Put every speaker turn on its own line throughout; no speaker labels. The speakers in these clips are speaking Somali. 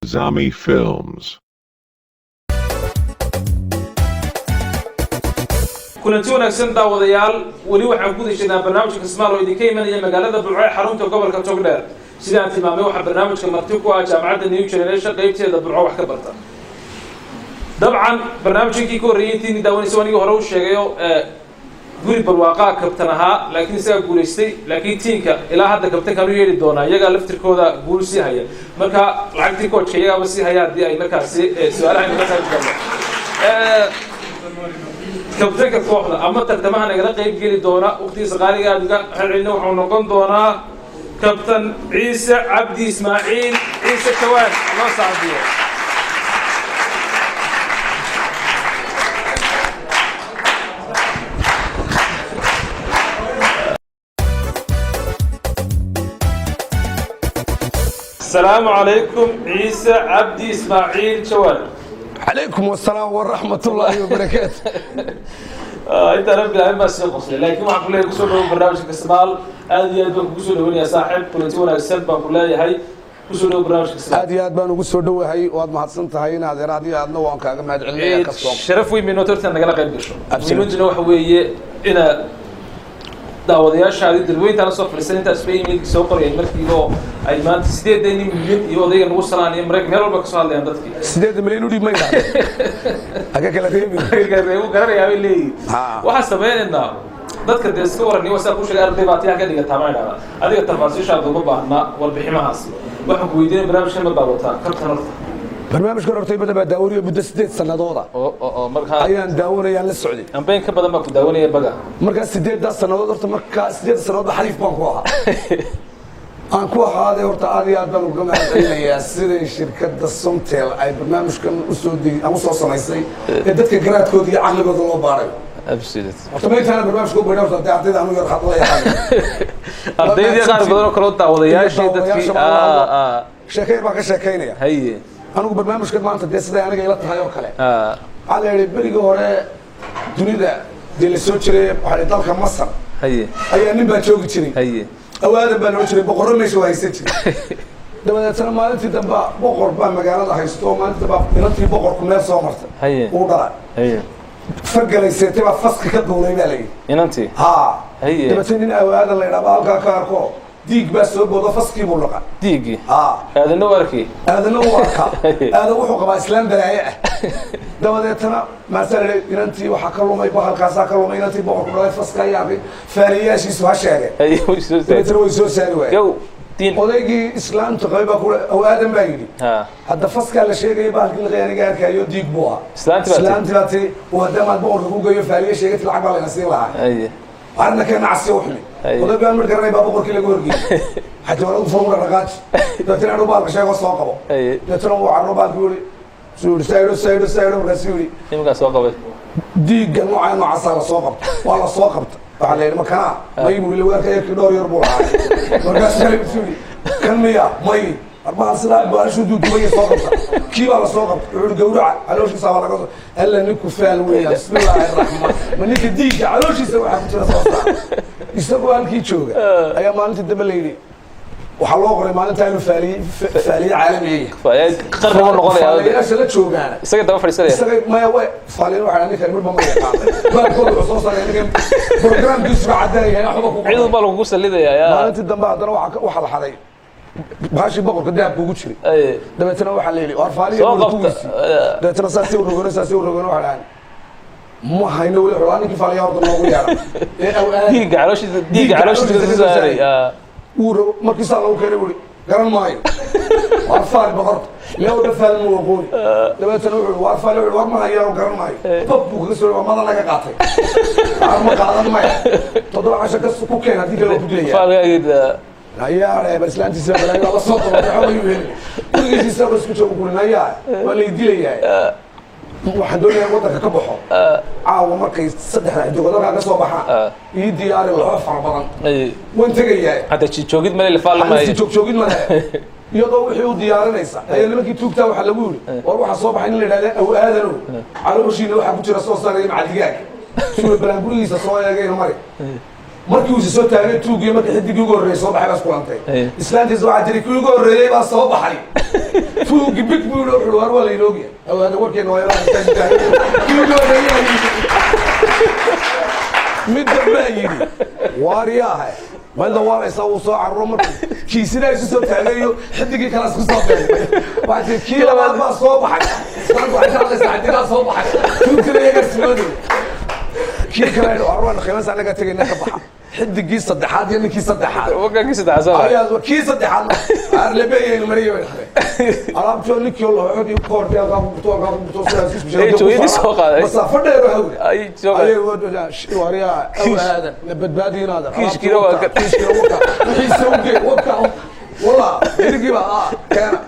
Zombie Films.
Kulanti wanaagsan, daawadayaal. Weli waxaan ku dishaynaa barnaamijka Kasmaal oo idinka imanaya magaalada Burco ee xarunta gobolka Togdheer. Sidaan tilmaamay, waxaa barnaamijka marti ku ah jaamacadda New Generation qaybteeda Burco wax ka barta. Dabcan barnaamijkankii ka horreeyay intiini daawanaysa anigii hore u sheegayo, guri barwaaqaa kabtan ahaa, laakiin isagaa guulaystay. Laakiin tiinka ilaa hadda kabtankaan u yeedhi doonaa, iyagaa laftirkooda guul sii haya. Marka lacagtii koojka iyagaaba sii haya haddii ay markaasi su-aalaha aynu ka qayb galno. Kabtanka kooxda ama tartamaha nagala qayb geli doona, waqtigiisa qaaliga aad uga celcelina, wuxuu noqon doonaa Kabtan Ciise Cabdi Ismaaciil, Ciise Jawaan. Loo sacbiyo. Asalaamu calaykum, Ciise Cabdi Ismaaciil Jawaan.
Calaykum asalaam waraxmat ullaahi wabarakaatu.
Intaan bilaabin baa sii qoslay, laakiin waxaan ku leeyahay kusoo dhawo barnaamijka Kasmaal. Aad iyo aad baan kugu soo dhawanayaa, saaxiib. Kulanti wanaagsan baan ku leeyahay, kusoo dhawo barnaamijka Kasmaal.
Aad iyo aad baan ugu soo dhowahay. Waad mahadsan tahay in adeer. Aad iyo aadna waan kaaga mahad celinaya kasoo
Sharaf weyn bay noo torta nagala qayb gasho.
Absolutely.
Muhiimaduna waxa weeye ina daawadayaashaadi dadweyntaana soo fadhiisan intaas bay emailki soo qorayeen markiiba oo ay maanta 8 milyan iyo odayga nagu salaan iyo Maraykan meel walba kasoo hadlayaan dadkii.
8 milyan u dhiib ma idhahdeen, haka kala reebi.
Reebu garanayaa bay leeyihin.
Ha.
Waxaan sameynaynaa dadka dee iska waran waa saa kuu sheegay, arday baa tiyaa ka dhigataa ma idhahda. Adiga tafaasiishaada uma baahna warbiximahaasi. Waxaan ku weydiinaya, barnaamijkan ma daawataa, kabtan, horta?
Barnaamijkan horta badan baa daawanayo, muddo 8 sanadooda
oo markaa
ayaan daawanayaan la socday.
Ambeyn ka badan baa ku daawanaya baga.
Markaa 8-daas sannadood horta, markaa 8 sannadoodba xariif baan ku ahaa, aan ku ahaaday. Horta aad iyo aad baan uga mahad celinayaa siday shirkadda Somtel ay barnaamijkan usoo deg ama usoo samaysay ee dadka garaadkooda iyo caqligooda loo baarayo. Horta ma intaana barnaamijka u baydha, horta dee ardayda anu yar hadla yaqaan.
Ardaydii qaar badan oo kaloo daawadayaashii dadkii.
Daawadayaasha baan sheeko yar baan ka sheekaynaya.
Haye.
Anigu barnaamijkan maanta dee siday aniga ila tahay oo kale, waxaa la yidhi berigii hore dunida dee la soo jiray, waxaa la yidhi dalka Masar ayaa nin baa joogi jiray. Awaadan baa loo jiray, boqorro meesha waa haysan jiray. Dabadeetna maalintii dambe boqor baa magaalada haysto oo maalintii dambe inantii boqorku meel soo martay. Uu dhala fargalayseetay baa faska ka duulay baa la yidhi.
Inantii?
Ha.
Haye.
Dabeetna nin awaadan la yidhaha baa halkaa ka arko, diig baa soo boodo, faskii buu laqa.
Diiggii?
Ha.
Aadana u arkay.
Aadana u arkaa. Aadan wuxuu qabaa islaam balaaye ah. Dabadeetana maasaa la yidhi inantii waxaa ka lumay bahalkaasaa ka lumay. Inantii boqorku dhalay faska ayaa arkay, faaliyayaashiisu ha sheegeen.
Haye, way soo saartay.
Dabeetana way soo saari waayeen.
Yow diin.
Odaygii islaamta qabay baa ku aw aadan baa yidhi, hadda faskaa la sheegaya bahalkii laqay aniga arkaayo, diig buu ahaa.
Islaantii baa tiri.
Islaantii baa tiri, hadamaad boqorka ku geeyo faaliye sheegati, lacag baa layna siin lahaa. Arrinna kee nacasiyo u xumi.
Haye.
Oday baan mid garanay baa boqorkii laga horgeeyey. Xataa walagu furmura dhaqaaji. Dabeetana anu baalka sheego soo qabo. Dabeetana wuu carro baalkii yidhi, suu yidhi saydho saydho saydho, markaasuu yidhi,
nimankaa soo qabay.
Diigga noocaa noocaasaa la soo qabta, waa la soo qabta. Waxaa la yidhi makanaa may buu yidhi, weerka yarkii dhowr yar buu lahaa. Markaasuu yidhi, kan miya? May, arbahan sidaa baalashuu duudubaya soo qabta. Kii baa la soo qabta. Wuxuu yidhi, gawraca, calooshiisa baa laga soo. Alla ninku faal weeyaan, bismillaahi raxmaan, ma ninka diigga calooshiisa waxaa ku jira soo saar. Isagoo halkii jooga ayaa maalintii dambe la yidhi waxaa loo qoray maalintaa inuu faaliye faaliye caalamiya.
Qarnigu noqonaya.
Faaliyayaasha la joogaana
isaga daba fadhiisanaya.
Isaga maya, way faaliyan waxaa ninkan midba ma yaqaan. Baalkooda wuxuu soo saaray ninkan programkiisu ba caddaan yahay, waxba ku
Ciidan
qoray.
baa lagugu salidayaa yaa.
Maalintii dambe haddana waxaa la xaday baashii boqorka dahabka ugu jiray. Dabeetana waxaa la yidhi war faaliya
Soo
wada
qabta.
kuwiisii. Dabeetana saasay u rogona, saasay u rogona, waxaa dhahan ma hayno weli xulaa ninkii faaliya horta noogu yeedha ee aw aad.
Dhiigga calooshiisa, dhiigga calooshiisa ka soo saaray.
Wuu rogo markii saa lagu keenay, wuri garan maayo, waar faali boqorta meel walba faali ma aqooni. Dabeetana wuxuu waar faali, wuxuu war ma hayaa, garan maayo. Bab buu kaga soo, waa madan laga qaatay, waar ma qaadan maya, 7 casho ka ku keen, haddii kale waa ku dilaya.
Faalgaageeda.
Nayaare bal islaantiisa balaayo la soo dabatay, waxba yuu heli. Gurigiisa isagoo isku joogo kuri, nayaa waa lay dilayaa, waxaan doonayaa in waddanka ka baxo caawa. Markay saddexda xidigood halkaa ka soo baxaan, ii diyaari laxo fara badan, waan tegayaa.
Hadda joogid male, faal
xalisti
maayo.
Joogjoogid male. Iyadoo wixii u diyaarinaysa ayaa nimankii tuugtaa waxaa lagu yidhi, war waxaa soo baxay in la yidhahda aw aadanow calooshiina waxaa ku jira soo saaraya maca digaaga. Suula balaan gurigiisa soo eegayna mari. Markii uu soo taagay tuugiyo, markii xidigii ugu horreeyay soo baxay baa iskulantay. Islaantiisa waxaa tiri, kii ugu horreeyey baa soo baxay. Tuugi big buu yidhi, wuxuu waar waa laynoogiya awaada warkeena waa yaraan. Tuugi waa laynoogiya. Mid dambaa yidhi, waariyaahe, maydna waaraysaa? Wuu soo cararo markuu kii sidaa isu soo taagayo, xidigii kale isku soo beegmay. Waxay tii kii labaad baa soo baxay. Islaantu waxay ka hadlaysaa xidigaa soo baxay, tuugtana iyagaa simooday. Kii kale yidhi, war waan qiimaysa, annagaa tegayna, ka baxa. Xidigii saddexaad iyo ninkii saddexaad
Wakankii saddexaad soo baxay.
Ayaa kii saddexaad arlebeeyaynu mariyay bay dhahdeen alaabtoo ninkii lahoodii koorkii halkaa ku gurto, halkaa ku gurto, sidaas isku
Ay, jooyadii soo qaaday.
Masaafo dheer oo hawda
Ay, soo qaaday.
Ayay wariyaa aw aadan na badbaadinaadan.
Kiishkiina waa ka-
Kiishkiina waka, wixiisa uge waka, wala ninkii baa keena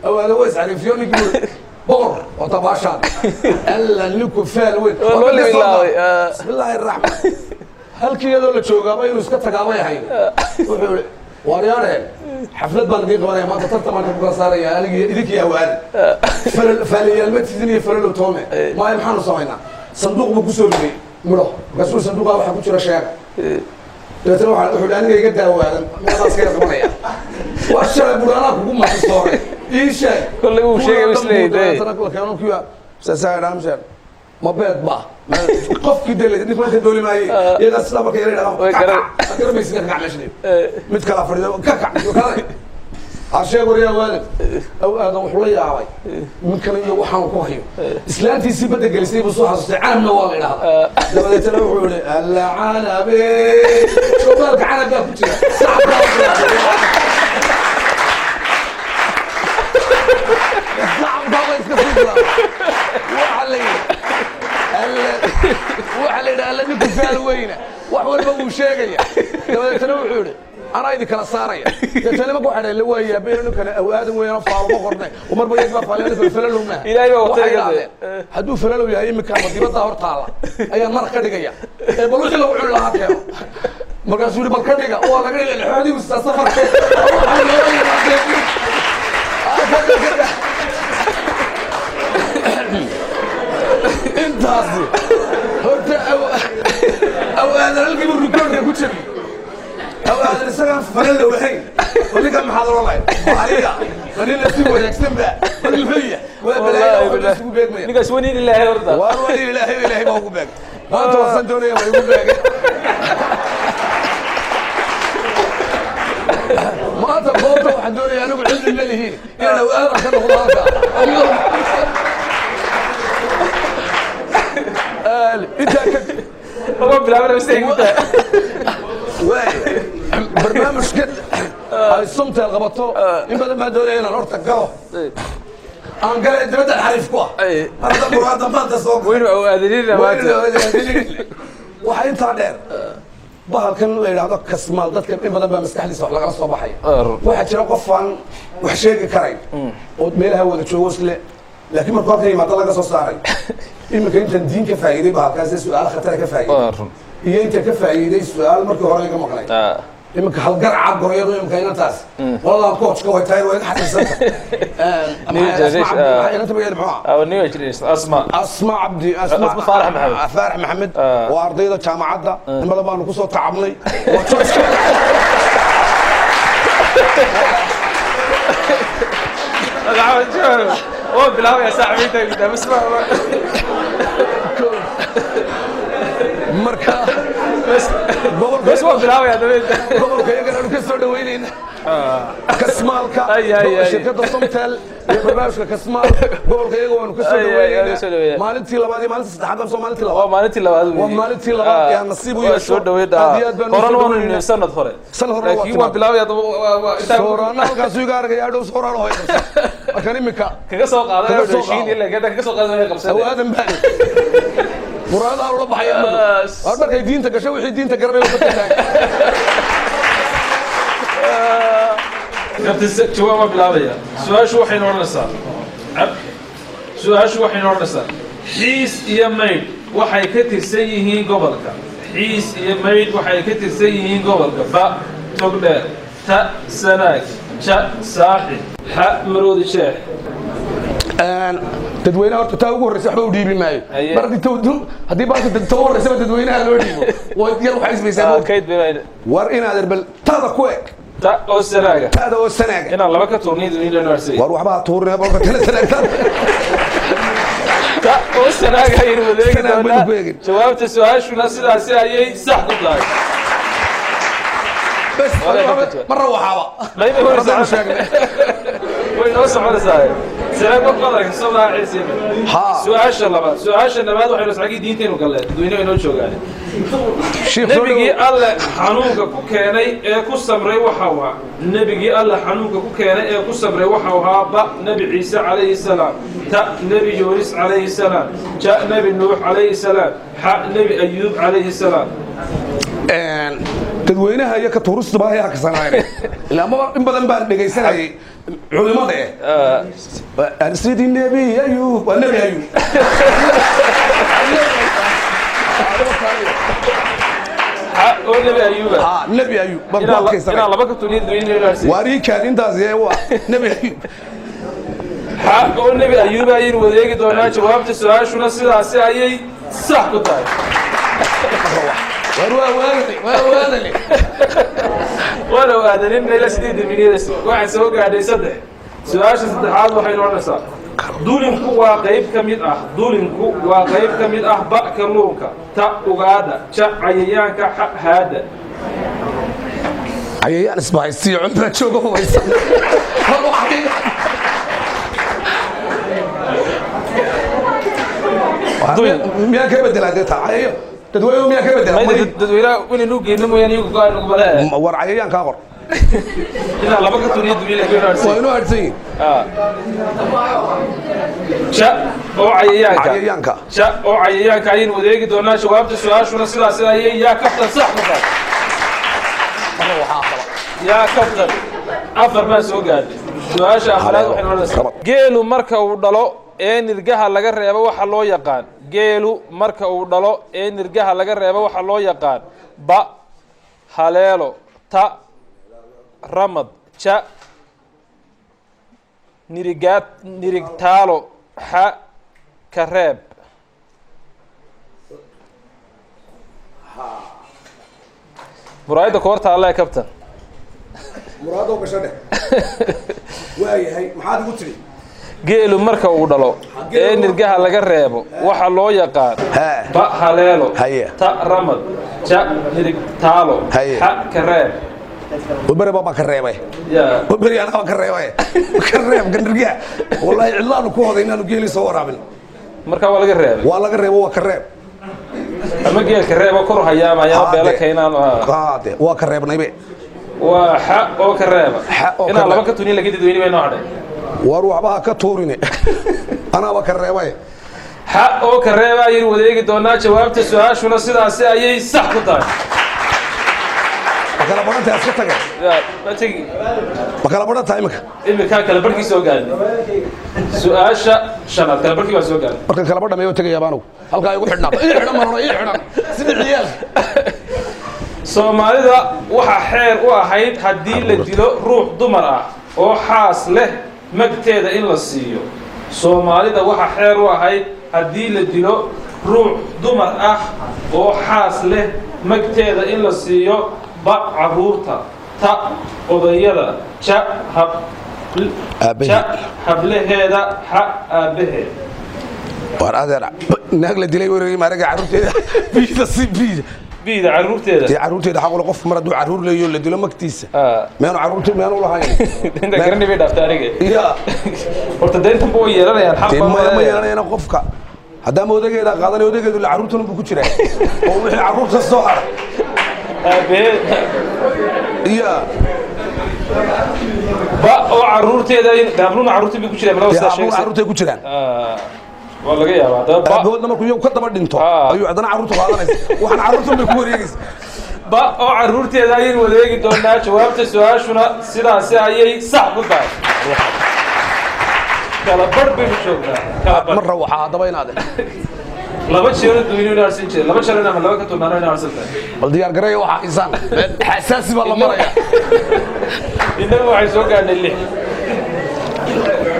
awaada way iscariifiyo. Ninkii boqor waa tabaashaan alla ninku faal weyn.
Waa loo libilaabay, ah.
Bismillaahi raxmaan. Halkii iyadoo la joogaaba inuu iska tagaabay ahayd. Wuxuu ihi, waaryaaneen, xaflad baan idiin qabanaya maanta, tartan baan ku kala saaraya anigi idinkii awaadi faaliyaal ma tidin iyo falalow toome maayo. Maxaanu samaynaa? Sanduuq buu kusoo riday midho. Markaasuu sanduuqaa waxaa ku jira sheega. Dabeetana waxa wuxuu ihi, aniga iga daawaadan meelaas kaga qabanaya. Waa shalay buuri, anaa kugu matisooray, ii sheeg.
Kolley wuu sheegay, wuu isleeyahay, dee.
Dabeetana la keeno kuwa saasaa idhaa, ma beed ba qofkii dee ninka marka dooli maaye, iyagaa sidaa marka yara idhahdaan,
Way garan-
garamaysid, ka kac meesha. Mid kala fadhiyo, ka kac kale ha sheeg. Waryaa waalid aw aadan wuxuu la yaabay ninkan iyo waxaan ku hayo. Islaantiisii badda gelisay buu soo xasuustay. Canabna waa la idhahdaa. Dabadeetana wuxuu yihi, alla canabe, showbaalka canab baa ku jira, sacab baa sacabkaa iska sii jira. Waxa la yidhi alla, waxa la yidhi, alla ninku faal weyna, wax walba wuu sheegaya. Dabadeetana wuxuu yidhi, anaa idin kala saaraya. Dabeetana nimanka waxay dhaheen, waa yaabeen, ninkana awaadan weeyaan, faaluma qorne, marba iyaga baa faaliya, ninkana falalow maaha.
Ilaahay baa watay.
Waxay
iyada.
idhahdeen, hadduu falalow yahay, iminka ama dibaddaa hor taalla ayaan maraq ka dhigaya ee bal wixii lagu cuni lahaa keeno. Markaasuu yidhi, bal ka dhiga. Waa laga dhigay lixoodii ustaa safarke. Waxaa loo yimaadeen. Intaasi horta aw aadan halkiibu rikoorka ku jabiyey. Aw aadan isagaan falalow ahayn oo ninkan maxaad oran lahayd? Mariga ma nin la si wanaagsan ba ma muxuu yahay? Waa balaayo wax isugu beegmaya.
Ninkaas waniin Ilaahay horta.
Waar wali Ilaahay, Ilaahay baa ugu beegay maanta. Waasan doonaya waa igu beegay maanta goobta. Waxaan doonaya anigu cilmi ma lihiin inaan aw aadan ka noqdo halkaa intaa ka
Uga bilaabana mistake ku tahay.
Waay, barnaamijkan ay Somtel qabato in badan baan doonaya inaan horta galo, aan gale dibadda xariif ku ah.
Ay.
Mar hadda muraada maanta soo galay.
Waynu awaadanina maanta.
Waxaa intaa dheer, bahalkan la yidhaahdo kasmaal, dadka in badan baa maskaxdiisa wax lagala soo baxay. Waxaa jira qof aan wax sheegi karayn oo meelaha wada joogo isle, laakiin markuu halkan yimaado laga soo saaray. Iminka intaan diin ka faa'iiday bahalkaas, su-aal khatara ka faa'iiday iyo inta ka faa'iiday su-aal markii hore iga maqnay. Iminka halgarca gorayadu, iminka inantaas qoladan coachka way tahay, way iga xasuusanta.
New generation,
Inanta magaceeda muxuu ahaa?
New generation, Asma.
Asma Cabdi, Asma.
Asma Faarax Maxamed.
Faarax Maxamed. Waa ardayda jaamacadda, in badan baanu kusoo tacabnay, waa choice.
Waa bilaabaya saaxiibinta gudaa bas
Marka
bas
gobolka
bas waa bilaabaya dabeed.
Gobolka iyagana aanu ka soo dhaweynayna kasmaalka.
Ay, ay, ay.
Shirkadda Somtel iyo barnaamijka kasmaal, gobolka iyaga waanu ka soo
Ay, ay, ay, soo
dhaweynayna.
dhaweynaa.
Maalintii labaad iyo maalintii saddexaad baan soo, maalintii
Waa
labaad.
maalintii labaad weeye.
Waa maalintii labaad ee aan nasiib u
Waa
yeesho.
soo dhaweyd.
Aad iyo aad baan u soo
Horena waanu
dhaweynaa.
nimi sanad hore.
Sanad horena waa
Laakiin waa
timaad.
bilaabaya intaa
Sooraana halkaasuu iga argaya, adhow sooraan hooy markaan iminka
kaga soo qaaday
Kaga soo
heshiin
qaado.
ilaa kaga soo qaaday way qabsadeen.
Awaadan baan muraadaha ula baxaya waa markay diinta gasho, wixii diinta garanay ka taagan.
Kabtin, jawaab waa bilaabaya. Su-aashu waxayna odhanaysaa su-aashu waxayna odhanaysaa, Xiis iyo Maydh waxay ka tirsan yihiin gobolka. Xiis iyo Maydh waxay ka tirsan yihiin gobolka: ba Togdheer, ta Sanaag, ja Saaxi, xa Maroodi Jeex.
Dadweynaha horta taa ugu horreysa waxba u dhiibi maayo.
Haye.
Mar haddii haddii baasha ta ugu horreysaba dadweynaha loo dhiibo, way yar waxay ismaysaa.
Kayd bay
War inaad erbel taada ku eg.
Ta oo Sanaaga.
Ta'da oo Sanaaga.
Inaan laba ka tuurniy dadweyne noo harsay.
War waxba ha tuurine, balka tala Sanaagtaan.
Ta oo Sanaaga ayaynu wadeegi
Sanaag baynu
doonaa.
ku eegin.
Jawaabta su-aashuna sidaasi ayay sax ku tahay.
Bes.
Walahi, dadka
marra waxaaba
Mayba way
haddaynu
socon-
sheegnay.
Way noo soconaysaa. Sanaag ma ku adag soo maa ciisiime.
Haa.
Su-aasha labaad waxaynu xaggii diintaynu galleen, dadweyne way noo joogaan.
Shiikh, soo
Nebigii
dhawow.
Alle xanuunka ku keenay ee ku samray waxa ahaa, nebigii Alle xanuunka ku keenay ee ku samray waxau ahaa: ba, Nebi Ciise calayhi salaam; ta, Nebi Yuunis calayhi salaam; ja, Nebi Nuux calayhi salaam; xa, Nebi Ayuub calayhi salaam.
Dadweynaha iyo ka tuuristuba hay haksanaayn ilaa maba in badan baan dhegaysanayay culimada aan sidii Nebi Ayuub, waa Nebi Ayuub.
Xa oo Nebi Ayuuba.
Ha, Nebi Ayuub baan ku
inaan
adkaysanay.
Laba ka tuuriyo dadweynaha.
Waariikaan intaas ee waa Nebi Ayuub.
Xa oo Nebi Ayuuba ayaynu wadeegi doonaa. Jawaabta su-aashuna sidaasi ayay sax ku tahay.
War waa waadale, waa waadale.
Walow aadanin ila 8 milyan waxaan soo gaadhay saddex. Su-aasha saddexaad waxay odhanaysaa: dulinku waa qayb ka mid ah, dulinku waa qayb ka mid ah: ba, kalluunka; ta, ugaadha; ja, cayayaanka; xa, haada.
Cayayaan isbahaysiyo cuntaa jooga hubaysan. War waa cayayaan. Miyaan ka bedelaa dee taa cayayo dadweynuhu miyaan ka bedelaa?
Mayda dadweynaha inaynu geyno mooyaane, iyagu go-aan uguma lehe.
War cayayaan kaa qor.
Inaan laba ka tuniyo dunyada.
Waa inuu hadhsan yihin.
Ja oo cayayaanka.
Cayayaanka.
Ja oo cayayaanka ayaynu wadeegi doonaa. Jawaabta su-aashuna sidaas ayay, yaa kaftan, sax ku tahay. Yaa kaftan, afar baan soo gaadhay. Su-aasha afraad waxay noqonaysaa:
Rabad.
Geelu marka uu dhalo ee nirgaha laga reebo waxa loo yaqaan, geelu marka uu dhalo ee nirgaha laga reebo waxa loo yaqaan: ba, haleelo; ta, ramad; ja, nirigaad nirigtaalo; xa, kareeb. Muraayadda koorta alle, kabtan.
Muraado gasho dheh. Waayahay, maxaad igu tidhi?
Geelu marka uu dhalo ee nirgaha laga reebo waxa loo yaqaan:
Hee.
ba, haleelo;
Haye.
ta, ramad; ja, nirigtaalo;
Haye.
xa, kareeb.
Wabere baa ka reebay.
Ya.
Waberi anaa ka reebay, ka reeb gandirgiya. Wallahi cidlaanu ku hoday inaanu geeli soo waraabin.
Marka waa laga reebay.
Waa laga reebo, waa ka reeb.
Ama geelka reebo kor hayaama ayaama beelo keenaan.
Qaade, waa ka reebnaybe.
Waa xa oo ka reeba.
Xa oo ka
inaan laba
reeb.
ka tuniyo laga dadweyne bay noo hadhay.
War waxba ha ka tuurine, anaaba ka reebay.
Xa oo ka reeba ayaynu wadeegi doonaa. Jawaabta su-aashuna sidaasi ayay sax ku tahay.
Ma kala baran tahay? Iska tage.
Ya, ma tegi.
Ma kala baran tahay iminka?
Iminkaa kala barkii soo gaadhnay. Su-aasha shanaad kala barkii baa soo gaadhnay.
Markan kalaba dhameeyo tegayaa baanugu halkaa igu xidhnaata, ii xidhan marano, ii xidhan sidii ciyaal.
Soomaalida waxaa xeer u ahayd haddii la dilo ruux dumar ah oo xaas leh magteeda in la siiyo. Soomaalida waxaa xeer u ahayd haddii la dilo ruux dumar ah oo xaas leh magteeda in la siiyo: ba, caruurta; ta, odayada; ja, hab
Aabbaheed.
ja, hablaheeda; xa, aabbaheed.
War adeer, naag la dilay weerarey maaraga carruurteeda biida si biida.
Biida carruurteeda.
Dee carruurteeda xaq u leh qof mar hadduu carruur leeyo la dilo magtiisa. Meanu carruurta meanu lahayn.
Inta garani bay dhaaftay aniga.
Ya.
Horta deyntan ba way yeelanayaan xaq
dee
baa
ma
leeyahay.
yeelanayana qofka haddaama odageeda qaadanay, odageedu la carruurtan buu ku jiraa oo wixii carruurta soo hara.
Aabbaheed.
Ya.
Ba oo caruurteeda, gaabluuna carruurta bay ku jiraan malaba
dee
sidaa
carruur
sheegaysa.
Carruurtay ku jiraan.
Waa laga yaabaa haddaba ba.
Aabahoodna markuu iyagu ka daba dhinto ayuu haddana carruurta qaadanaysa, waxaan carruurtan bay ku wareegaysa.
Ba oo carruurteeda ayaynu wadeegi doonaa. Jawaabta su-aashuna sidaasi ayay sax ku tahay. Kala barh baynu joognaa, kala barh.
Marra waxaa haddaba inaade
Laba jeero duweynu inuu harsan jiray, laba jeero ama laba ka tobnaano inuu harsan tahay.
Bal diyaar gareeya, waxaa haysaan xasaasi baa la maraya.
Innagu waxay soo gaadhnay lix.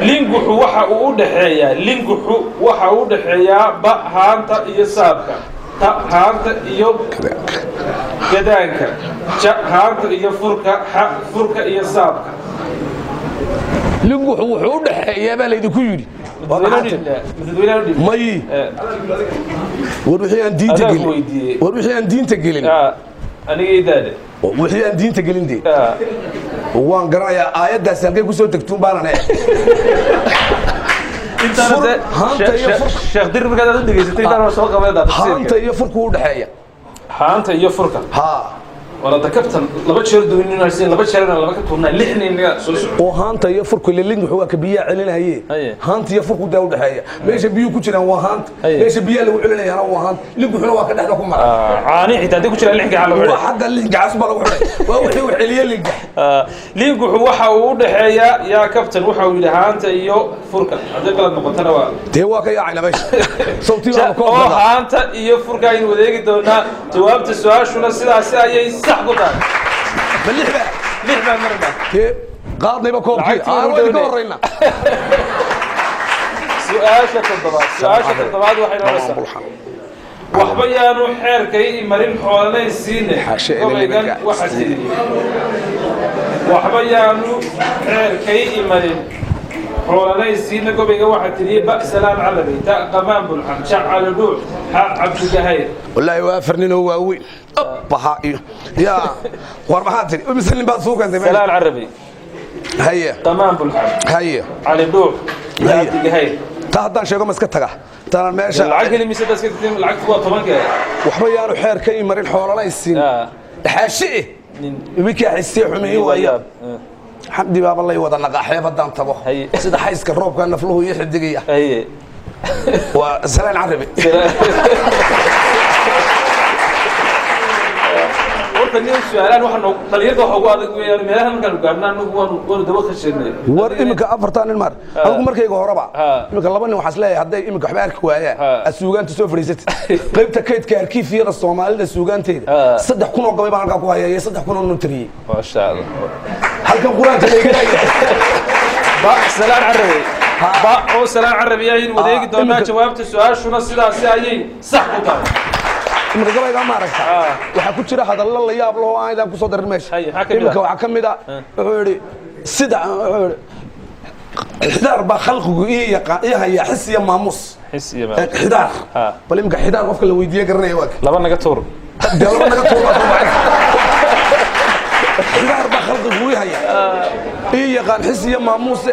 Linguxu waxa uu u dhexeeyaa, linguxu waxa uu u dhexeeyaa: ba, haanta iyo saabka; Ta haanta iyo gadaanka. Ja haanta iyo furka. Xa furka iyo saabka.
Linguxu wuxuu u dhexeeyaa baa laydinku yidhi. Waa maxaa tiri?
Dadweynaha u dhibna.
May, war wixii aan diinta
Adaa ku
gelin
weydiiyey.
War wixii aan diinta gelin.
Aniga idaade.
Wixii aan diinta gelin dee waan garanayaa aayaddaasi halkay kusoo degtuun baanan e.
Intaana dee
Haanta iyo furka.
Sheekh Dir markaad aad u dhegaysatay intaan soo qabay
Haanta iyo furku u dhexeeya.
Haanta iyo furka.
Haa.
Wala da kabtan laba jeer duwinin haysan, laba jeer laba ka tuurnaa, lix nin naga soo socdo.
Oo haanta iyo furku ile linguxu waa ka biyaha celinaye.
Haye.
Haanta iyo furku daa u dhexeeya, meesha biyuhu ku jiraan waa haanta.
Haye.
Meesha biyaha lagu celinayaana waa haanta, linguxuna waa ka dhexda ku mara.
Caani xitaa haddii ku jiraan lix gacan lagu
Waa
xidhay.
Xagga lingaxas baa lagu xidhay, waa wixii wax celiye lingax.
Linguxu waxa uu u dhexeeyaa yaa kabtan waxa uu yidhi haanta iyo furka, haddii qalad noqotana waa
Dee waa ka yaacayna meesha sawtii baanu ka
oo
ogadaa.
Haanta iyo furka aynu wadeegi doonaa. Jawaabta su-aashuna sidaasi ayay sax ku tahay.
Ma lix baa?
Lix baan marnaa.
Dee qaadnayba koobkii.
Lacagtii
aan
waynu
waa idinka
doonay.
horrayna.
Su-aasha toddobaad, su-aasha toddobaad waxay noqonaysaa: waxba yaanu xeerkay marin xoolanay siine.
Xaashe ele
Gobaygan
libanka.
waxa tidhi: waxba yaanu xeerkay imarin xoolanay siine, gobayga waxa tidhi: ba Salaan Calabi, ta Qamaan Bulxan, ja Cali Dhuux, xa Cabdigahayr.
Wallaahi waa afar nin oo waaweyn baha iyo yaa. War maxaa tiri? Mise nin baad suu keentay meesha?
Salaan Carabi.
Haye.
Qamaan Bulxan.
Haye.
Cali Dhuux iyo
Haye.
Cabdigahayr.
Ta haddaan sheego ma iska taga tanan meesha?
Lacag heli mise daska lacagtu waa tobankee.
Waxba yaanu xeer ka imarin xoolanay siin. Xaashi eh.
Nin
Iminkaa xisee xumeeye waaya. Xamdi baaba lay wada naqaa xeeb haddaan tago.
Haye.
Sida xayska roobka nafluhu iyo xidigaya.
Haye.
Waa Salaan Carabi.
Horta nin su-aalaan waxa noo dhalinyarada waxa ugu adag weeyaan meelaha markaanu gaadhna anagu waanu daba khashinay.
War iminka afartaa nin maar adigu markayga horeba
Ha.
iminka laba nin waxaa isleeyahay hadday iminka waxba arki waayaan
Ha.
aad suugaanta soo fadhiisatid qaybta kaydka arkiifiyada Soomaalida suugaanteeda.
Ha.
3000 oo gabay baan halkaa ku haya iyo 3000 oo notariyey.
Maasha Allah.
Halkan qur-aanka layga leeyahay.
Ba Salaan Carabi, ba oo Salaan Carabi ayaynu wadeegi doonaa. Jawaabta su-aashuna sidaasi ayay sax ku tahay.
Iminka gabaygaa ma aragta? Waxaa ku jira hadallo la yaab leh oo aan idaan kusoo darin meesha.
Haye, maxaa ka mid ah?
Iminka waxaa ka mid a wuxuu yidhi sida wuxuu yidhi xidaar baa khalqigu ii yaqaan ii haya xis iyo maamuus.
Xis iyo
Xidaar.
Ha.
Bal iminka xidaar qofka la weydiiye garanaya waa ka.
Laba naga tuur.
Dee laba naga tuur baa soo baxay. Xidaar baa khalqigu ii haya ii yaqaan xis iyo maamuuse,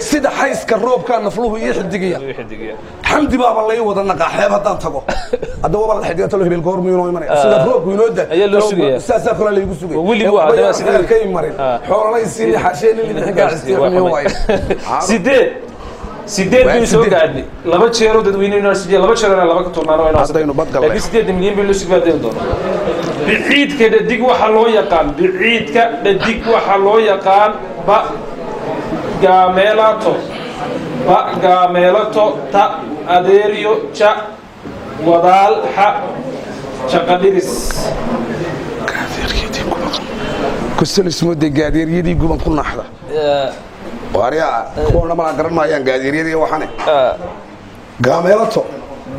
sida xayska roobkaa nafluhu ii xidigaya.
Xidigiya.
Xamdi baaba lay wada naqaa xeeb haddaan tago. Hadda waaba la xidiga talo hebel goor miyuu inoo imanaya sida roobku inoo da.
Ayaa loo sugaya.
Saasaa kale laygu sugaya.
Weli waa, haddaba sidee-
Kay marin xoolalay siin xasheen libixinka xistii xumiyo waayo.
Sideed, sideed
Waa
baynu soo
sideed.
gaadhnay. Laba jeeroo dadweyne inoo sideed, laba jeerona laba ka tuurnaana waa inoo.
Haddaynu bad galnay.
Laakiin 8 milyan baynu sii baadeen doonaa. Biciidka dhadig waxaa loo yaqaan, biciidka dhadig waxaa loo yaqaan: ba gaameelato, ba gaameelato, ta adeeryo, ja wadaal, xa shaqadhiris.
Kusalismoode gaadeeryadii guban ku naxda waaryaa kuwana malaa garan maayaan gaadeeryadii waxane gaameelato.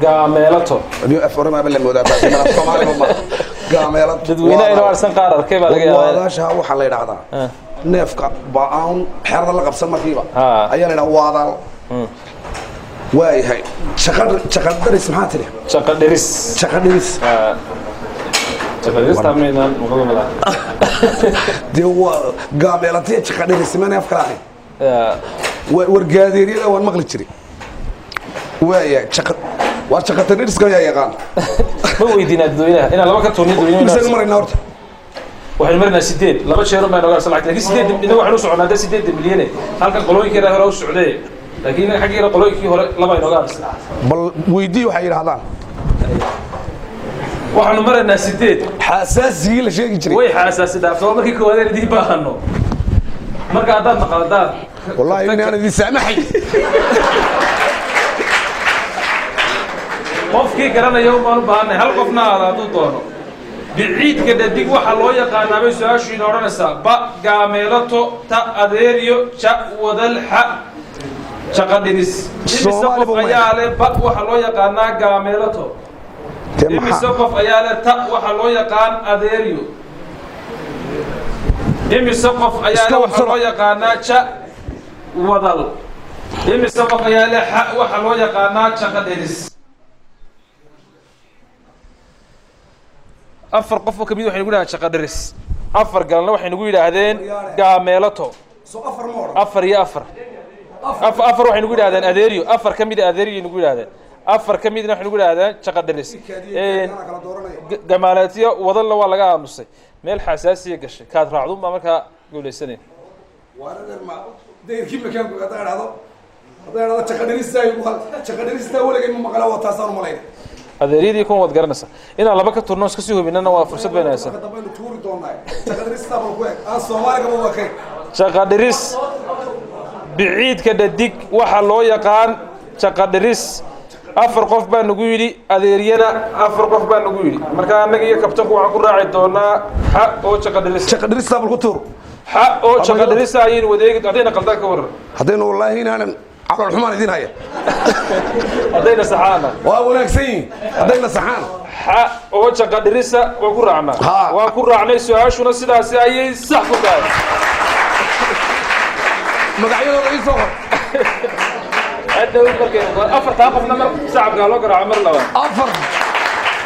Gaameelato.
Adigo af oramaaba la moodaa taasi, mana Soomaaliba ma gaameelato.
Dadweynaha inoo arsan qaar arkay baa laga yaabaa.
Waadaasha waxaa la yidhaahdaa neefka baa aan xerada la qabsan markiiba ayaa la yidhaha waadaal. Waayahay, shaqadharis maxaa tidhi?
Shaqadhiris.
Shaqadhiris.
Shaqadhiris taamaynaan maqlo malaa.
Dee waa gaameelatiya shaqadhiris mana af kala ahayn. War gaadeeryada waan maqli jiray. Waayahay, shaqa waa shaqatadhiriska ayaa yaqaan.
Ma weydiinaa dadweynaha inaan laba ka tuurnin dadweynaha?
Misaynu maraynaa horta?
Waxaynu marinaa sideed. Laba jeer baa nooga lacag, laakiin sideed inagu waxaynu u soconaa dee 8 milyane halkan qolooyinkii hore u socday, laakiin inaga xaggii qolooyinkii hore laba inooga harsan.
Bal weydii waxay yidhahdaan.
Waxaanu maraynaa sideed.
Xasaasigii la sheegi jiray.
Way xaasaasi dhaafto waa markii koowaad aan idiin baahano marka haddaad maqaldaan.
Wallahi inaan idin saamaxay.
Qofkii garanaya umaan u baahanay, hal qofna aada hadduu doono. Biciidka dhadig waxaa loo yaqaanaa bay su-aashu ina odhanaysaa: ba gaameelato, ta adeeryo, ja wadalxa, shaqadhiris. Imise
Soomaali
qof
buu
ayaa leh ba waxaa loo yaqaanaa gaameelato?
Te Dee
Imise qof ayaa leh ta waxaa loo yaqaan adeeryo? Imise qof ayaa
Iska
leh waxaa
hubsada.
loo yaqaanaa ja wadal? Imise qof ayaa leh xa waxaa loo yaqaanaa jaqa dheris? Afar qof oo kamid waxay nagu yidhahdeen jaqa dheris, afar galna waxay nagu yidhaahdeen gaameelato.
Soo afar ma odhan?
Afar iyo afar, afar waxay nagu yidhahdeen adeeryo, afar ka mid a adeeryo nagu yidhahdeen, afar ka midna waxay nagu yidhahdeen jaqa dheris.
Kala dooranaya.
Gamaaleetyo wadalla waa laga aamusay. Meel xasaasiya gashay, kaad raacdun baa markaa guuleysanaya.
Waaradan ma dayrkii makaanku haddaan idhahdo jaqadhiristaa, jaqadhiristaa weligay ma maqla, waa taasaan umalayna.
Adeeryadii kuwan waad garanaysaa. Inaan laba ka turno iska sii hubinana waa fursad baynu haysan.
Marka dambe aynu tuuri doonaa. Jaqadhiristaa bal ku eg aan Soomaaligaba waa kay.
Jaqadhiris, biciidka dhadig waxaa loo yaqaan jaqadhiris. Afar qof baa nagu yidhi adeeryada, afar qof baa nagu yidhi. Marka annaga iyo kabtanku waxaan ku raaci doonaa xa oo jaqadhiris.
Jaqadhiristaa bal ku tuur.
Xa oo jaqadhirisa ayaynu wadeegi. Haddayna qaldaan ka warran?
Haddaynu wallaahi inaanan calool xumaan idin haya.
Haddayna saxaana?
Waa wanaagsan yihin haddayna saxaan.
Xa oo jaqadhirisa waan ku raacnaa.
Ha.
Waan ku raacnay. Su-aashuna sidaasi ayay sax ku tahay.
Magacyadooda ii soo qor.
Hadhow markay afartaa qofna mar sacabkaa loo garaaco mar labaad.
Afar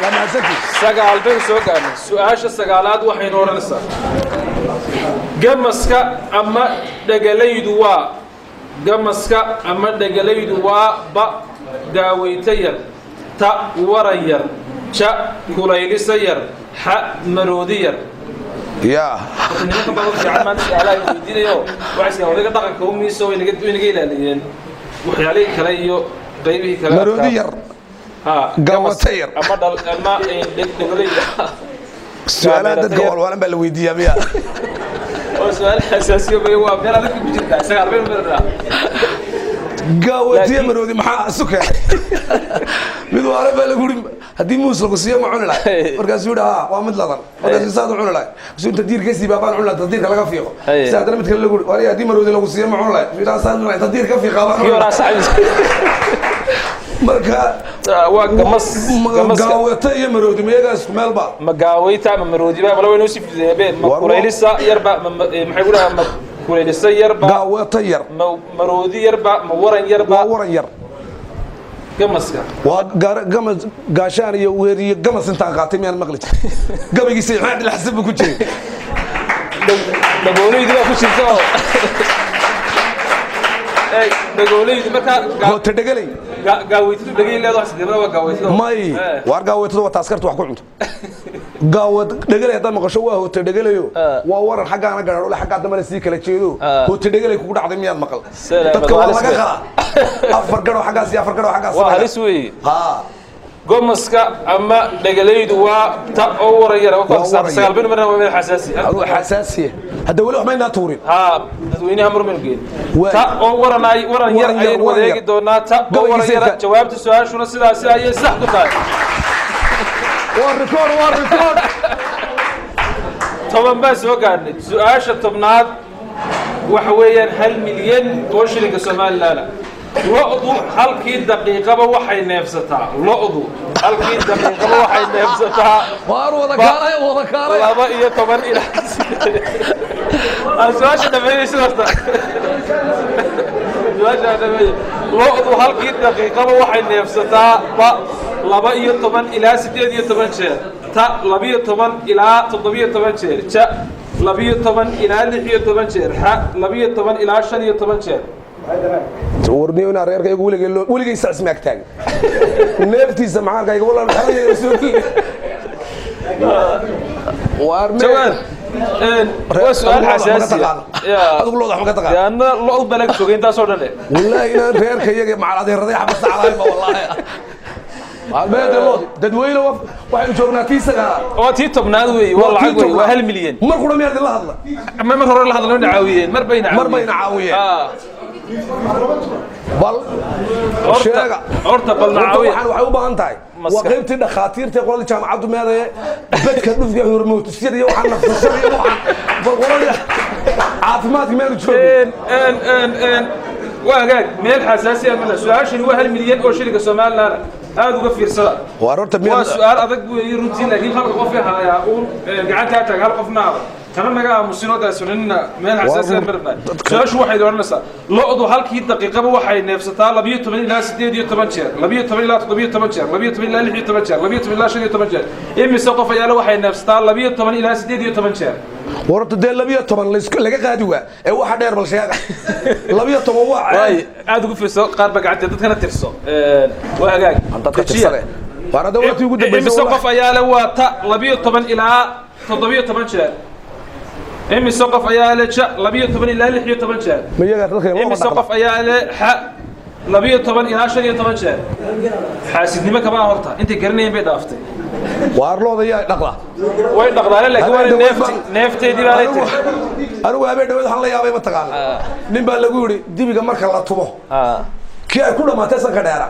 waa mahadsantihi.
Sagaal baynu soo gaarnay. Su-aasha sagaalaad waxaynu odhanaysaa: gamaska ama dhegalaydu waa, gamaska ama dhegalaydu waa ba gaaweyta yar, ta waran yar, ja kulaylisa yar, xa maroodi yar.
Yaa.
Horta nimanka baa fiican maanta su-aalaha ay weydiinayo. Waxay islaan odayga dhaqanka u miiso, way naga ilaaliyeen waxyaalihii kale iyo qaybihii kale.
Maroodi yar.
Ha.
Gawata yar.
Ama dhal ama dhegalayda.
Su-aalaha dadka walwaalan baa la weydiiyaa miya?
Oo su-aal xasaasiyo bay, waa meel adag ku jirtaa. Sagaal baynu marinaa.
Gaawatiya
Laakiin
maroodi maxaa isu keenay? Mid waale baa lagu yidhi, haddii muus lagu siiyo ma cuni lahay? Markaasuu yidhi, haa, waa mid ladan. Markaasuu saad u cuni lahay? Markaasuu inta diirka siibaa baan cuni lahay, inta diirka laga fiiqo. Si haddana mid kale lagu yidhi, wariya, haddii maroodi lagu siiyo ma cuni lahay? Markaasuu yidhi, saad cuni lahay, inta diirka fiiqaa baan
Kii
cuni
horaa
lahay.
Saxib.
Marka
waa gamas gamaska.
Gaawata iyo maroodi miyagaa isku meel ba?
Ma gaawayta ma maroodiba wala way noo sii fududeeyeen. Ma kulaylisa yarba ma maxay ku dhahaa, ma kulaylisa yarba?
Gaawata yar.
Ma maroodi yarba, ma waran yarba?
Waa waran yar.
Gamaska.
Waa gamas, gaashaan iyo weer iyo gamas intaan qaatay miyaan maqli jirin? Gabaygiisa maxaa dhilxasan buu ku jiray.
Dhagoolaydu baa ku jirta oo ey dhagoolaydu markaa
Hoota dhegalay.
Gaawaytadu dhagay leedahay, sideemada waa gaawaytadu.
May, waar gaawatadu waa taaskarta wax ku cunto. Gaawad dhegalay haddaad maqasho waa hoota dhegalayo. Waa waran xaggaana gaadho xaggaa dambena sii kala jeedo. Hoota dhegalay kugu dhacday miyaad maqal?
Salaamad,
dadka
waa
waa
halis
laga
wey.
qalaa afar gadho xaggaas iyo afar gadho xaggaas.
Waa halis weeye.
Ha.
Gomaska ama dhegalaydu waa ta oo waran yar.
Waa waran yar.
Sagaal baynu marna, waa meel xasaasi.
Aduu xasaasiya hadda weli wax maynaa tuurin.
Ha, dadweynaha marmaynu geen. Ta oo waran waran yar
Waran yar,
ayaynu
waran
wadeegi
yar.
doonaa. Ta oo
Gabaygiisa
waran yara. Jawaabta su-aashuna sidaasi ayay sax ku tahay.
Waa record, waa record.
10 baan soo gaadhnay. Su-aasha 10aad waxa weeyaan 1 milyan oo shilinka Somaliland. Lo'du halkii daqiiqaba waxay neefsataa, lo'du halkii daqiiqaba waxay neefsataa
Waar wada kaalay, wada kaalay.
12 ilaa aan su-aasha dhameeyeysa horta, su-aasha dhameeye. Lo'du halkii daqiiqaba waxay neefsataa ba 12 ilaa 18 jeer, ta 12 ilaa 17 jeer, ja 12 ilaa 16 jeer, xa 12 ilaa 15 jeer.
Warniyo inaa reerka iyagu weligay loo weligay saas maag taagin neeftiisa maxaa iga walaa xerayga soo waar me.
Jawaan waa su-aal xasaasi ah.
Adigu looda wax ma ka taqaan?
Anna lo' balag joogay intaasoo dhan eh.
Wallaahi inaan reerka iyaga macal adeeraday xabad saclahay ba wallaahi maalmeeda lood dadweyne waxaynu joognaa tii sagaalaad.
Waa tii 10aad weeye, waa lacag wey, waa 1 milyan.
Mar qura miyaad idinla hadla?
Ma mar hore la hadlo na caawiyeen, mar bayna
Mar bayna caawiyeen. Bal
Horta
sheega.
Horta bal na
Horta
caawiye.
Waxaan waxay u baahan tahay waa
Maskax.
qaybtii dhakhaatiirta qoladii jaamacaddu meedaye bedka dhufka hormootisyada iyo waxaan nafsashada iyo waxaan bal qoladii caafimaadka meelu joogin.
En en en en waa hagaag, meel xasaasi ah mala. Su-aashani waa 1 milyan oo shilinka Somaliland. Aada uga fiirsada.
Waar horta
Waa
miyaad
su-aal adag weeye runtii, laakiin halka qof hayaa uun gacantaa taag, hal qofna adag tana naga aamusin oo daasunanina meel xasaasiya marna. Su-aashu waxay odhanaysaa: lo'du halkii daqiiqaba waxay neefsataa 12 ilaa 18 jeer, 12 ilaa 17 jeer, 12 ilaa 16 jeer, 12 ilaa 15 jeer. Imise qof ayaale waxay neefsataa 12 ilaa 18 jeer?
War horta dee 12 laga qaadi waa ee waxa dheer, bal sheega 12 waa
Waay, aada ugu fiirso, qaar baa gacanta dadkana tirso. Waa hagaag.
Dadka tirsane. Waar hadda waqti ugu dambeysay.
Imise qof ayaa le waa ta 12 ilaa 17 jeer? Imise qof ayaa le ja 12 ilaa 16 jeer?
Ma iyaga dadka loo
Imise qof ayaa le xa 12 ilaa 15 jeer? Xaasidnimo kama horta, intay garanayeen bay dhaaftay.
Waar looda yaa dhaqla?
Way dhaqdaane, laakiin waa neefti, neefteedii baa lay tiri.
Anigu habeen dhaweed waxaan la yaabay, ma taqaana, nin baa lagu yidhi dibiga marka la tumo kii ay ku dhamaatay sanka dheera.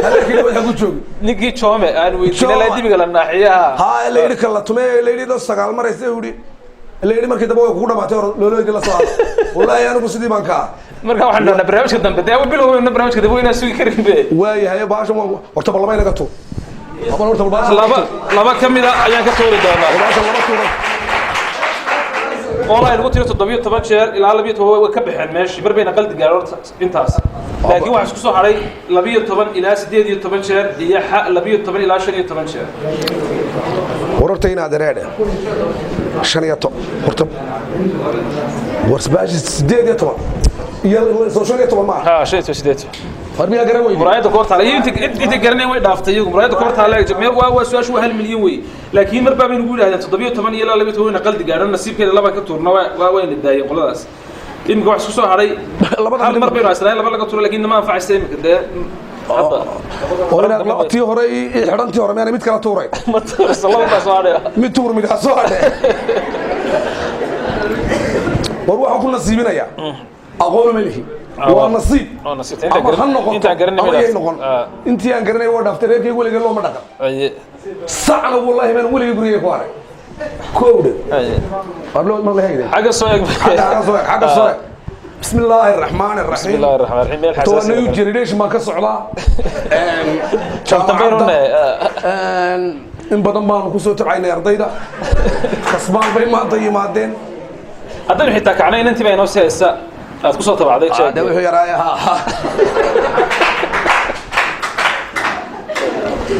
Habeenkii dhaweed xagu joogi?
Ninkii joome aan weydiinay la dibiga la naaxiyaha.
Ha, la yidhi kan la tumay, la yidhi dad sagaal maraysa, yidhi la yidhi markii dambe way kugu dhamaatay hor looloydii la soo hadlo. Wallaahi anigu sidii baan ka ah.
Marka waxaan dhahnaa barnaamijka dambe dee bilowna, barnaamijka dambe waynaan sugi karin be.
Waayahay, baashan waan horta bal laba inaga tuur. Laba horta bal baashan.
Laba ka mida ayaan ka tuuri doonaa.
Baashan laba tuura.
Qolaa ay lagu tiro 17 jeer ilaa 12 way ka baxeen meeshii, mar bayna qaldi gaarin horta intaas, laakiin waxaa isku soo hadhay 12 ilaa 18 jeer iyo xa 12 ilaa 15 jeer.
War horta inaad ereedhe shan iyo to horta war baashi 18 iyo soo 15 maaha?
Ha, shan iyo toban, sideed.
War miyaa garan weyne?
Muraayadda koor taala iyo inta garanayn way dhaaftay iyagu. Muraayadda koor taala meel waa su-aashu waa 1 milyan wey, laakiin mar baa bay nagu yidhahdeen 17 iyo ilaa 12 wayna qaldi gaadhan. Nasiibkeeda laba ka tuurna waa wayna daayeen qoladaas. Iminka wax isku soo hadhay
Labada
hal mar
milyan.
Baynu haysnaa in laba laga tuuro, laakiin nama anfacaysa iminka dee hadda.
Oo inaad tii hore i xidhan, tii hore miyaanay mid kala tuuray?
Ma tuurayso, laba baa soo hadhay.
Mid tuur, mid ha soo hadhe. War waxaan ku nasiibinayaa, aqoon ma lihi, waa nasiib.
Waa nasiib. Intaan
Ama ha noqoto
intaan garanay
ama
ma
yay
dhaaftay.
noqon. Intii aan garanay waa dhaaftay. Reerkayga weligay looma dhaqan. Sacna wallahi baan weligay gurigay ku haray kowdhe. War loo ma la hayday?
Xagga soo eeg.
Xagga soo eeg, xagga soo eeg. Bismi illaahi araxmaani
Bismi
araxiim.
Illaahi raxmaan raxiim. Meel
Waa
xasaasi.
New Generation baan ka socdaa.
Kabtan baynu
Jaamacadda.
nahay.
In badan baanu kusoo tabcaynay ardayda, kasbaan bay maanta yimaadeen.
Haddaynu xitaa kacnay, inantii baa inoo sii haysa aad kusoo tabacday
De
jeeg.
Wuxuu yaraay ha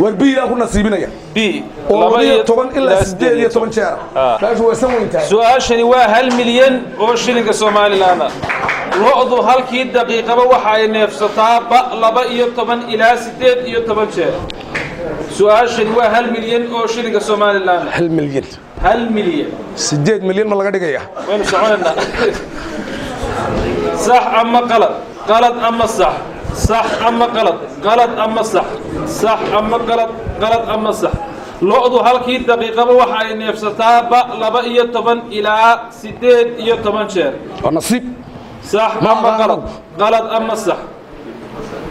war biilaan ku nasiibinaya
B
oo
laba
12 ilaa 18 jeer. Meeshu way san weyn tahay.
Su-aashani waa 1 milyan oo shilinka Somaliland. Lo'du halkii daqiiqaba waxa ay neefsataa ba 12 ilaa 18 jeer. Su-aashani waa 1 milyan oo shilinka Somaliland.
1 milyan?
1 milyan.
8 milyan ma laga dhigaya?
Waynu soconaynaa. Sax ama qalad, qalad ama sax, sax ama qalad, qalad ama sax, sax ama qalad, qalad ama sax. Lo'du halkii daqiiqaba waxa ay neefsataa ba 12 ilaa 18 jeer.
Waa nasiib.
Sax
Ma
ama
aqaan.
qalad, qalad ama sax.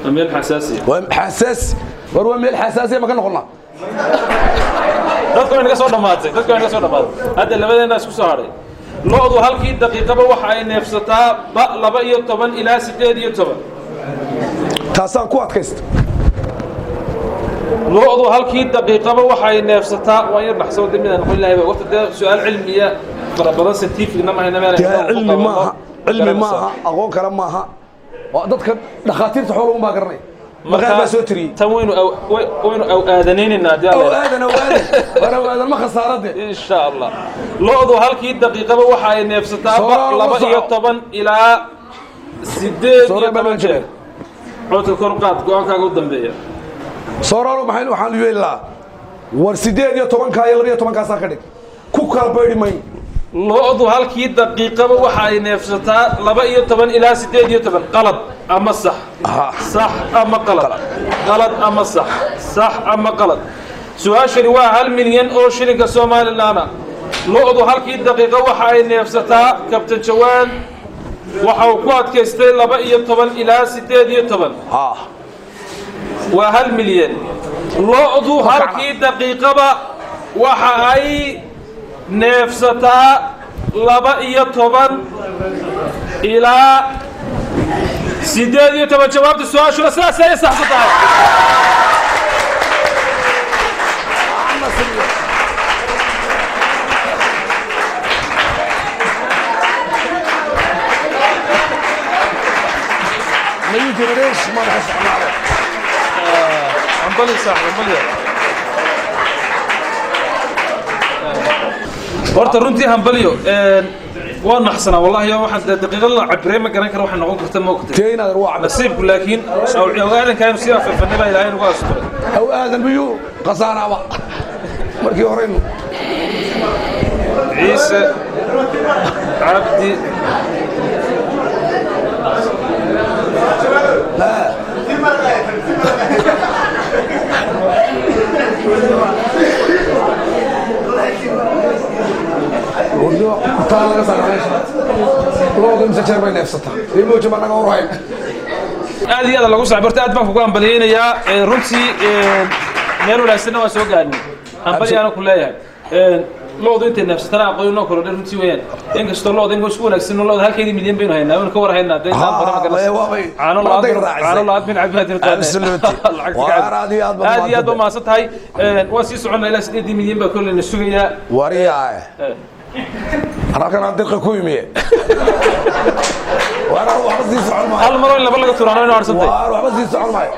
Waa meel xasaasiya.
Waa xasaasi. War waa meel xasaasiya, ma ka noqonnaa?
Dadka way naga soo dhamaatay, dadka way naga soo dhamaatay. Hadda labadeena isku soo hadhay. Lo'du halkii daqiiqaba waxa ay neefsataa ba 12 ilaa 18.
Taasaan ku adkaysta.
Lo'du halkii daqiiqaba waxay neefsataa, waan yar naxsan wada midaan noqon lahay waqti dee su'aal cilmiya fara badan, scientific-na ma hayna meel
Dee cilmi maaha, cilmi maaha, aqoon kale maaha. Waa dadka dhakhaatiirta xooluhu baa garanay, maqaar baa soo tiriyey.
Tan waynu waynu aw aadanaynayna haddii
aw
Alla yidhaahdo.
Aadan aw aadan, war aw aadan ma khasaarade.
Insha Allah, lo'du halkii daqiiqaba waxa ay neefsataa ba
Soo
laba
soco.
iyo toban ilaa sideed
Soo
iyo
baan
toban jeer. Codka kor u qaad, go-aankaaga u dambeeya.
Sooraalo maxay waxaan yeeli lahaa? War 18-ka iyo 12-kaasaan ka dhig, ku kala baydi mayno.
Lo'du halkii daqiiqaba waxa ay neefsataa 12 ilaa 18. Qalad ama sax? Sax ama qalad, qalad ama sax, sax ama qalad. Su-aashani waa 1 milyan oo shilinka Somaliland. Lo'du halkii daqiiqo waxa ay neefsataa, Kabtan Jawaan waxa uu ku adkaystay 12 ilaa 18. Waa 1 milyan. Lo'du halkii daqiiqaba waxa ay neefsataa 12 ilaa 18. Jawaabta su-aashuna sidaas ayay sax ku tahay.
Ama siiyo. New Generation ma ka socnaade.
Ambali saaxib, ambali. Horta runtii hambaliyo. Waa naxsanaa wallahi. Waxaan daqiiqad la cabiray ma garan karo waxay noqon karta, ma ogtay?
Tee inaad waa cabir.
Nasiibku laakiin aadankaanu sidaa fafanay baa Ilaahay nagu asturay.
Aw aadan miyuu khasaaraaba markii horeynu.
Ciise Cabdi.
Taa laga saara meesha looda mise jeer bay neefsataa emoji baa naga warhayn.
Aad iyo aad lagu saaxiib. Horta aad baan kugu hambaliyeynayaa. Runtii meel wanaagsanna waan soo gaarnay. Hambalyaana ku leeyahay. Loodu intay neefsatana aqoon inoo korodhay runtii weeyaan, inkastoo looda in isku wanaagsan looda halkeedii milyan baynu haynaa, waynu ka war haynaa dee intaan badan ma garanaysa. Caano
Maday
la-aan
raacisay.
Caano la-aan min cabbaad.
Absolutely. Waar aad iyo aad baad
Aad iyo aad baa
mahadsantahay.
Mahadsan tahay. Waan sii soconnaa ilaa 8-dii milyan baa kolleyna sugayaa.
Wariyaa, halkan aan dirqa ku yimiye, waar waxba sii socon maayo.
Hal maroo in laba laga turaano inuu harsantay.
Waar waxba sii socon maayo.